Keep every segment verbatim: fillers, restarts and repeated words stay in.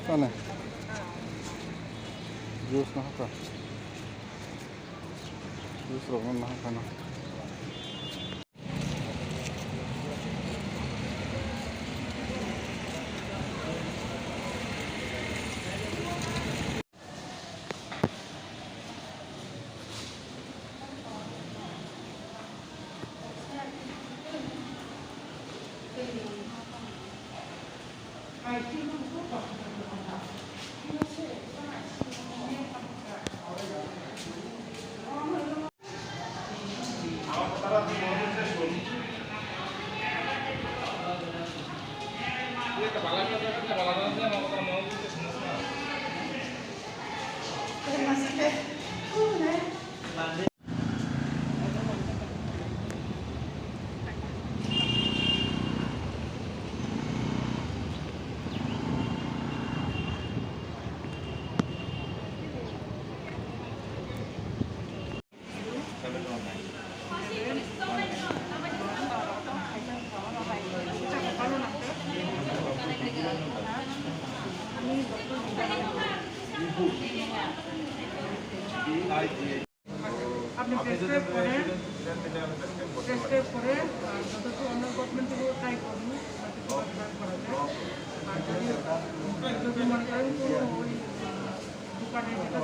Tane. Juice no haka. Juice rok no haka no. আপনি প্রেসক্রাইব করেন, প্রেসক্রাইব করে, আহ, যতটুকু অন্য গভর্নমেন্ট থেকে ট্রাই করুন, যাতে প্রোভাইড করা যায়। আর যদি, যদি মনে করেন কোনো ওই, আহ, দোকানে যেটা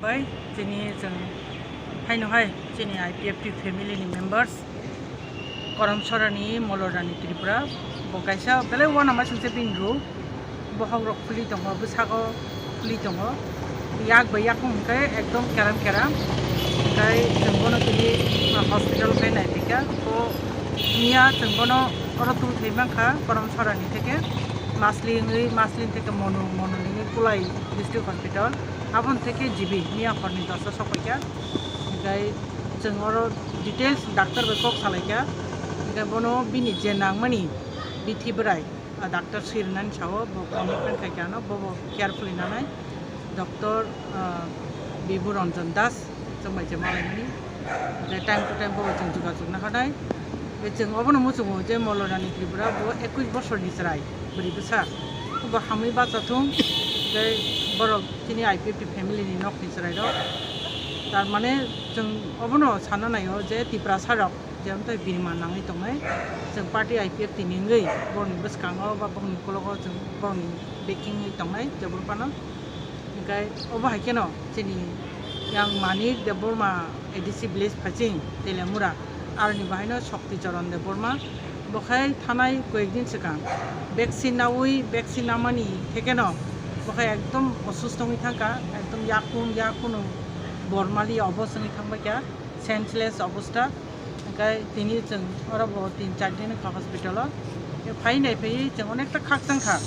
Bai, chini chwng haino hai chini I P F T family ni members. Korom Sorani Molorani Tripura, bo kaisa belai uanama singsa bini rw, bohok rok khuli tongo, bwsago khuli tongo, yak bai yakung hwnkhe ekdom keram keram, hwnkhe chwng bono tini hospital khe naipikha, bo miya chwng bono oro tubui thai mankha Korom Sorani theke Masli wngwi, Masli theke Monu, Monu wngwi Kulai District Hospital, aboni theke G B miya horni dosa sokoikha, hwnkhe chwng oro details doctor bai kok salaikha, hwnkhe bono bini je nangmani bithi bwrai, ah, doctor swi rwnani sao bo commitment khai kha ano, bo bo carefully nanai doctor, ah, Bibu Ranjan Das chwng bai je malaimani, je time to time bo bai chwng jogajog naharnai. Be chwng obono muchungo je Molorani Tripura bo ekush bosorni chwrai bwrwi bwsa, bo hamwi bachathung, tei borok chini I P F T family ni nokni chwrairok. Tar mane chwng obono sana naio je Tiprasa rok je amtwi birma nangwi tongnai, chwng party I P F T ni wngwi borokni bwskango ba borokni ukologo chwng borokni backing wngwi tongnai jebon phano. Hwnkhe obo hai kheno chini yang Manik Debbarma A D C village Phaiching Teliamura, aroni bahaino Shokti Charan Debbarma, bo khai thanai koyekdin swkang vaccine naui, vaccine namani thekeno bo khai ekdom osusto wngwi thangkha, ekdom yakung yakung bormali obos wngwi thangbaikha, senseless obostha. Hwnkhe tini chwng oro bo tin char din wngkha hospital o. Phai nai phaiwi chwng onekta khakchang kha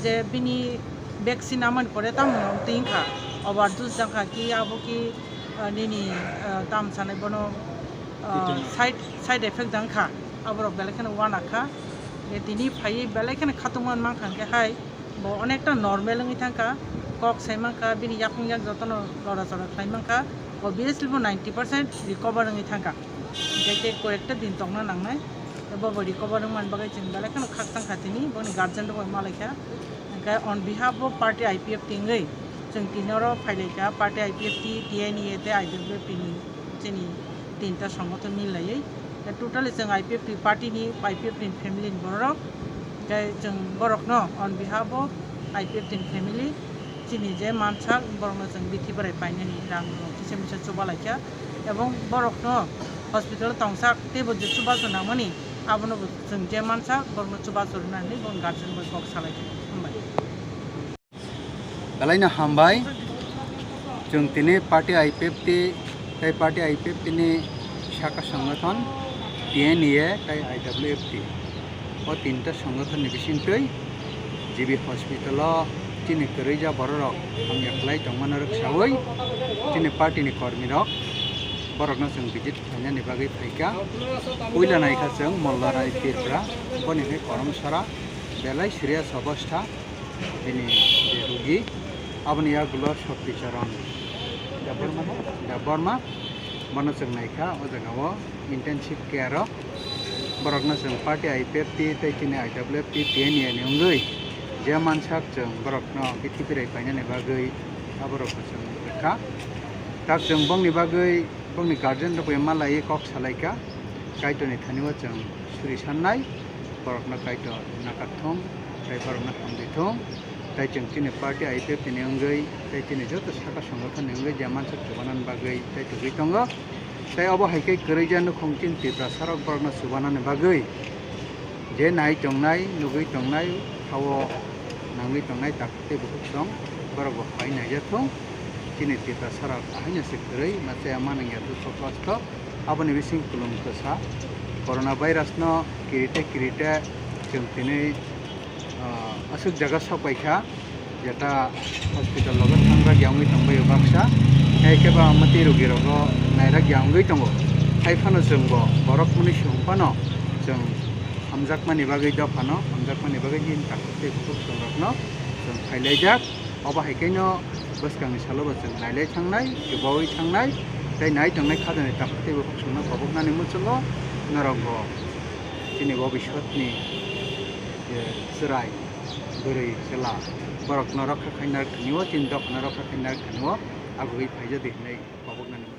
je bini vaccine namani pore tamo twi wngkha, overdose jang kha ki abo ki, ah, nini, ah, tam sanai bono, ah, side, side effect jang kha, aborok belai kheno uana kha. Tini phaiwi belai kheno khatungma mankha hwnkhe hai. Bo onekta normal wngwi thangkha, kok sai mankha, bini yakung yak jotono lora chora khlai mankha, obviously bo ninety percent recover wngwi thangkha. Hwnkhe tei koyekta din tongna nangnai, tei bo bo recover wngmani bagwi chwng belai kheno khakchang kha tini, boni guardian rok bai malaikha. Hwnkhe on behalf of party I P F T wngwi chwng tini oro phailaikha, party I P F T, T N E A tei I W F T ni chini tinta songothon milaiwi. Tei totally chwng I P F T party ni, I P F T ni family ni borok. Tei chwng borokno on behalf of I P F T ni family chini je mansak borokno chwng bithi bwrai painani rang rok kisa misa chuba laikha. Ebong borokno hospital tongsak teibo je chubachu nangmani abono bo chwng je mansak borokno chubachu rwnani bo guardian bai kok salaikha. Hambai. Belai no hambai. Chwng tini party I P F T tei party I P F T ni saka songothon T N E A tei I W F T. O tinta songothon ni bisingtwi G B hospital o Chini kwrwija bororok hamya khlai tongmano rwksaui chini party ni kormirok borokno chwng visit khlainani bagwi phaikha. Puila naikha chwng Mollarai Tripura, boni hwnwi Koromsara, belai serious obostha bini je rugi, aboni yagulo Shakti Charan Debbarma, Debbarma, bono chwng naikha o jagao intensive care o. Borokno chwng party I P F T tei chini I W F T T N A ni wngwi je mansak chwng borokno bithi birai painani bagwi aborokno chwng rwkha. Tak chwng bongni bagwi bongni guardian rokbai malaiwi kok salaikha. Kaitorni thani o chwng suri sannai, borokno Kaitor nakarthung tei borokno hamrithung. Tei chwng chini party I P F T ni wngwi tei chini joto saka songothon ni wngwi je mansak chubanani bagwi tei tugwi tongo. Tei obo hai khe kwrwija nukhung chini Tiprasarok borokno chubanani bagwi je nai tongnai, nugwi tongnai, hao nangwi tongnai takhuk tei bukhuk song borok bo phai naijathung. Chini Tiprasarok ahaino se kwrwi machaya manwngya dukho kosto. Aboni bising kulum kwsa corona virus no kirite kirite chwng tini, ah, aswk jaga sok paikha, jeta hospital logo thangrak ya wngwi tongbaio baksa, hai khe ba mwtwi rogi rogo nairak ya wngwi tongo. Hai phano chwng bo borok mwnwi se wng phano chwng hamjakmani bagwi dophano, hamjakmani bagwi nini takhuk tei bukhuk chwng rokno chwng phailaijak. Obo hai khe no bwskangni salo bo chwng nailai thangnai, chubaui thangnai, tei nai tongnai khajani takhuk tei bukhuk chwngno koboknani muchungo norok bo chini bobiswtni je chwrai, bwrwi, chwla, borokno rokha khaina thani o, chini dophano rokha khaina thani o, agugwi phaijadi hinwi koboknani.